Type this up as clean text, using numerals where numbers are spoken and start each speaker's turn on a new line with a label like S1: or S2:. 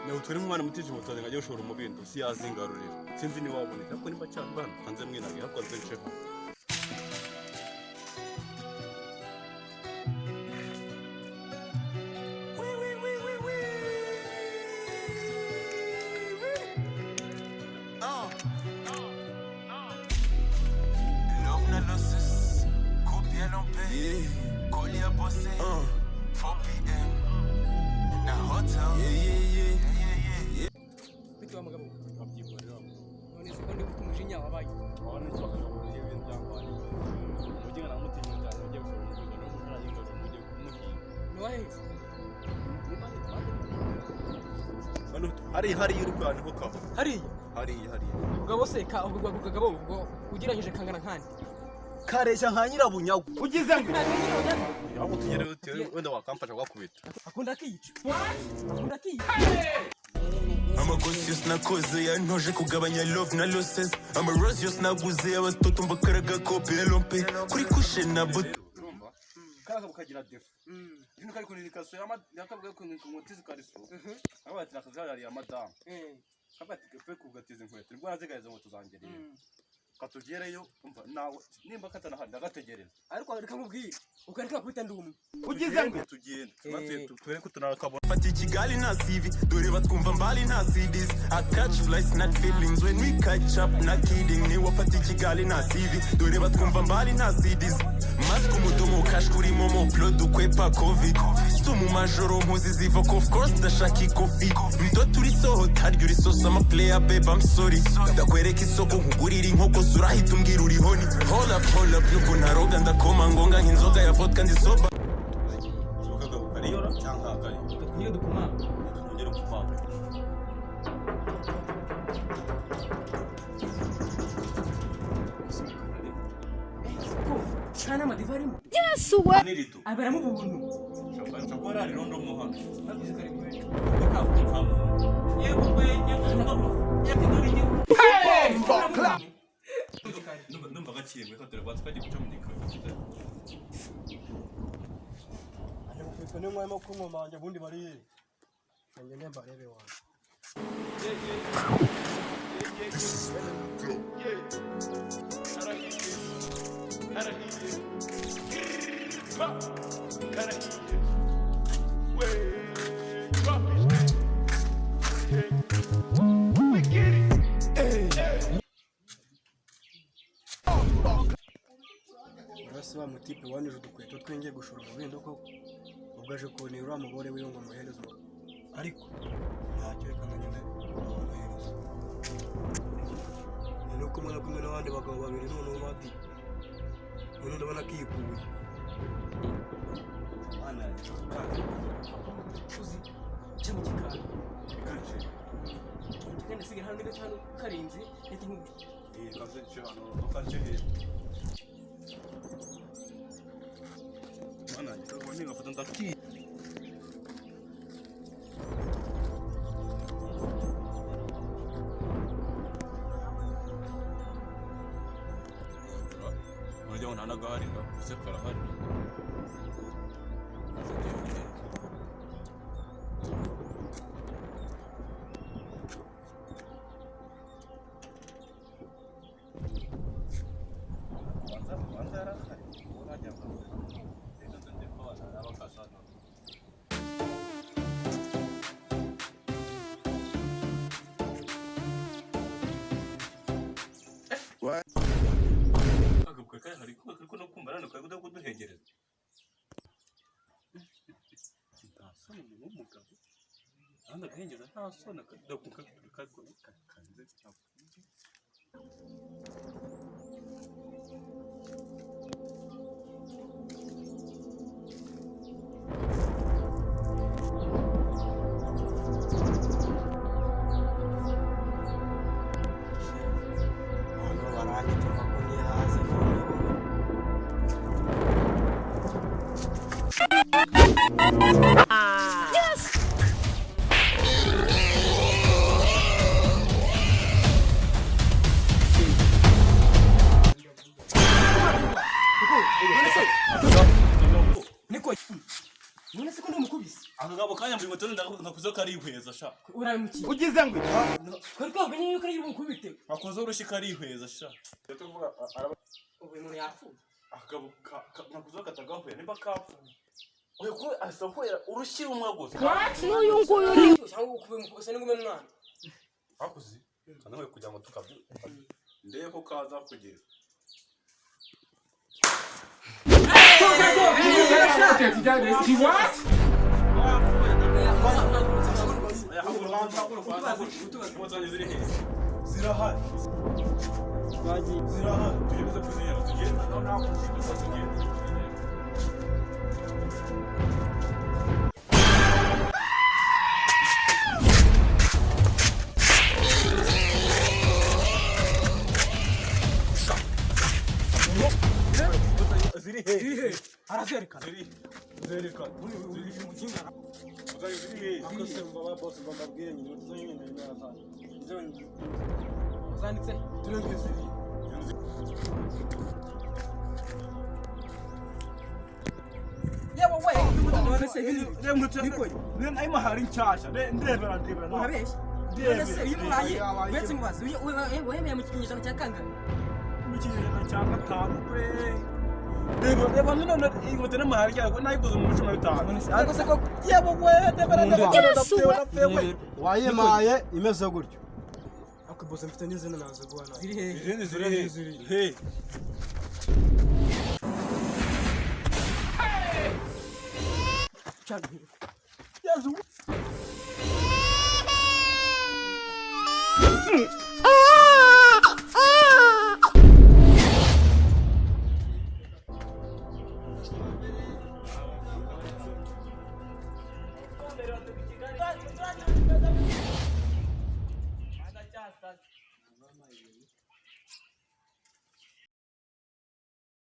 S1: Nawe nk'umwana mutije inkweto zanjye nkajya gushora umubindo si yazingarurira. Sinzi niba waboneka ariko nimba cyangwa hano hanze mwinage ariko nze nce hano.
S2: Love na losses, coupe ya lompe, call ya bosse, 4 p.m. na hotel. Yeah.
S3: Bitewe mugabo.
S1: Nkabyihorera.
S3: None se ko ndi gufite umujinya wabaye?
S1: Wabona icyo bakagabura ibintu byangwaniye. Umujyi namutije inkweto zanjye ngiye gushora umubindo n'ubu ntarayigarura mugiye kumuhinga.
S3: Ntiwaheze.
S1: Hano hariya hariya uri kureba niho kava.
S3: Hariya.
S1: Hariya hariya.
S3: Ubwo se ka ubwo ubwo ubwo ugereranyije kangana nkande.
S1: Kareshya nka nyirabunyago.
S3: Ugize ngo
S1: Ahubwo tugere wenda wakamfasha kwakubita.
S3: Akunda akica. Akunda akica.
S2: Amakosi yose nakoze yantoje kugabanya love na losses. Amarozi yose naguze abatoto mbakaraga kope ya lompe. Kuri kushe na buto.
S1: Urumva? Karaga bukagira defo. Ibintu kari kunira ikaso yakavuga ko inkweto zikariso. Aho ati nakazarariya madamu. Kavuga ati fe kugatiza inkweto. Nibwo nazigaye inkweto zanjye rero. Katugereyo umva nawe nimba katanahari ndagategereza.
S3: Ariko reka nkubwire. Ukareka kwita ndi umwe.
S1: Ugize ngo tugende. Tubere ko tunakabona.
S2: Fata Kigali nta CV, dore batwumva mbali nta CDs. I catch flights not feelings when we catch up not kidding. Ni wafata Kigali nta CV, dore batwumva mbali nta CDs. Mask umudomo cash kuri momo plot dukwepa covid. Stu mu majoro mpuzi ziva ko of course ndashaka ikofi. Mtoto uri soho tarya uri sosa ama player babe I'm sorry. Ndakwereka isoko nkugurira inkoko surahita umbwira uri honi. Hold up hold up nubwo ntaroga ndakoma ngonga nk'inzoga ya vodka ndi sober.
S1: Kagabo kariyora cyangwa kari.
S3: Niyo dukoma.
S1: Nongere kuvanga.
S3: Ko cyane amadiva arimo.
S1: N'irido.
S3: Aberamo ubuntu.
S1: Shakora ari rondo mo hano.
S3: Baguze kare kure.
S1: Ndumva gakiyemwe katere batse kagiye guca mu gikari gafite.
S4: Aje gukubitwa n'umwanya wo kunkomanga ubundi bari he? Ngende mbarebe wanjye. Urasi wa mutipe wanije udukweto twingiye gushora umubindo koko ubwo aje kubonera uriya mugore wiwe ngo amuhereze ariko ntacyo reka ngende amuhereze ni nuko umwe kumwe n'abandi bagabo babiri noneho bati none ndabona akikuye.
S3: Uzi cyo mu gikari. Kandi sigaye hano niga cyane karenze ndetse nk'ubu.
S1: Kaze nce hano kace he. Mana kagabo ningafata ndaki. Urajya ngo nta n'agahari nga ese karahari. Banza yarahari. Urajya ngo reka nze ko abakasana. Kagabo kari hari ko no kumva none kari kuduhegereza. Nta soni umuntu w'umugabo. Ahandi agahengeza nta soni akakanze.
S4: Hano baranyita ko nihaze noneho.
S3: Niko. None se ko ndumukubise?
S1: Akagabo kanyambuye inkweto nkakuzeho karihweza sha.
S3: Urabimukiye.
S1: Ugize ngo
S3: Twari twavuganye yuko ari bumukubite.
S1: Akozeho urushyi karihweza sha.
S3: Ubu uyu muntu yapfuye.
S1: Akagabo nkakuzeho katagahwera nimba kapfuye. Oya, ko asa hwera urushyi rumwe gusa.
S5: N'uyu nguyu ni
S3: Cyangwa ukube mukubise n'ingume mwana.
S1: Hakuzi kanawe kugira ngo tukabye ndebe ko kaza kugera. Oya, haguruka, haguruka, haguruka. Inkweto zanjye ziri hehe?
S4: Zirahari. Zirahari.
S1: Tugende tuzihera, tugende. Tugende. Ziri hehe?
S4: Arazerekana.
S1: Ziri
S4: Zerekana.
S1: Ziri ziri hehe?
S4: Ako se mva ba boss mbabwire nyine inkweto zanjye nyine narazanye.
S3: Uzanditse.
S4: Turenge ziri.
S3: Yewe we. None se ibi
S1: Nayo hari nshasha ndebera ndebera.
S3: Urabeshya. None se uyu muhaye uretse mubazi wemeye mu kinyejana cya kangahe?
S1: Mu kinyejana cya gatanu we. Reba reba none inkweto n'amahari cyangwa nayiguze mu 15.
S3: Ariko se koko
S1: Yewe we, ndebera ndebera.
S5: Yesu we.
S4: Wayimaye imeze gutyo. Ako boss mfite n'izindi naza guha nawe.
S3: Ziri hehe?
S1: Izindi ziri hehe? Hehe.
S3: Cyane.
S1: Yesu.